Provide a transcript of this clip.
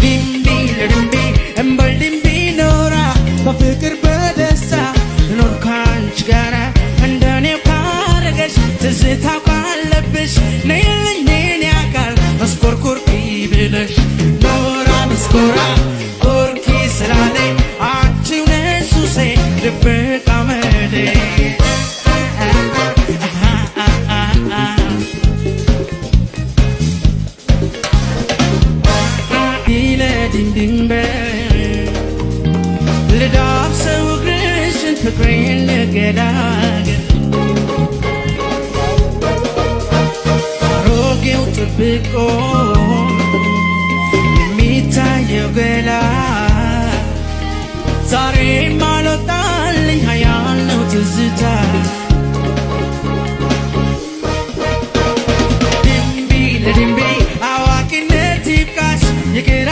ድምቢ ለድምቢ እምበል ድምቢ ኖራ በፍቅር በደስታ ኖር ካንች ጋራ እንደኔው ካረገሽ ትዝታ ካለብሽ ነይልኝ የኔ አካል መስኮርኮርኪ ብለሽ ኖራ መስኮራ ኮርኪ ስላለኝ አንቺው ነሽ ሱሴ ድብቅ አመሌ። ልዳብሰው እግርሽን ፍቅሬን ልገላገል አሮጌው ጥብቆ የሚታየው ገላ ዛሬም አልወጣልኝ ኃያል ነው ትዝታ። ድምቢ ለድምቢ አዋቂነት ይብቃሽ ይቅር።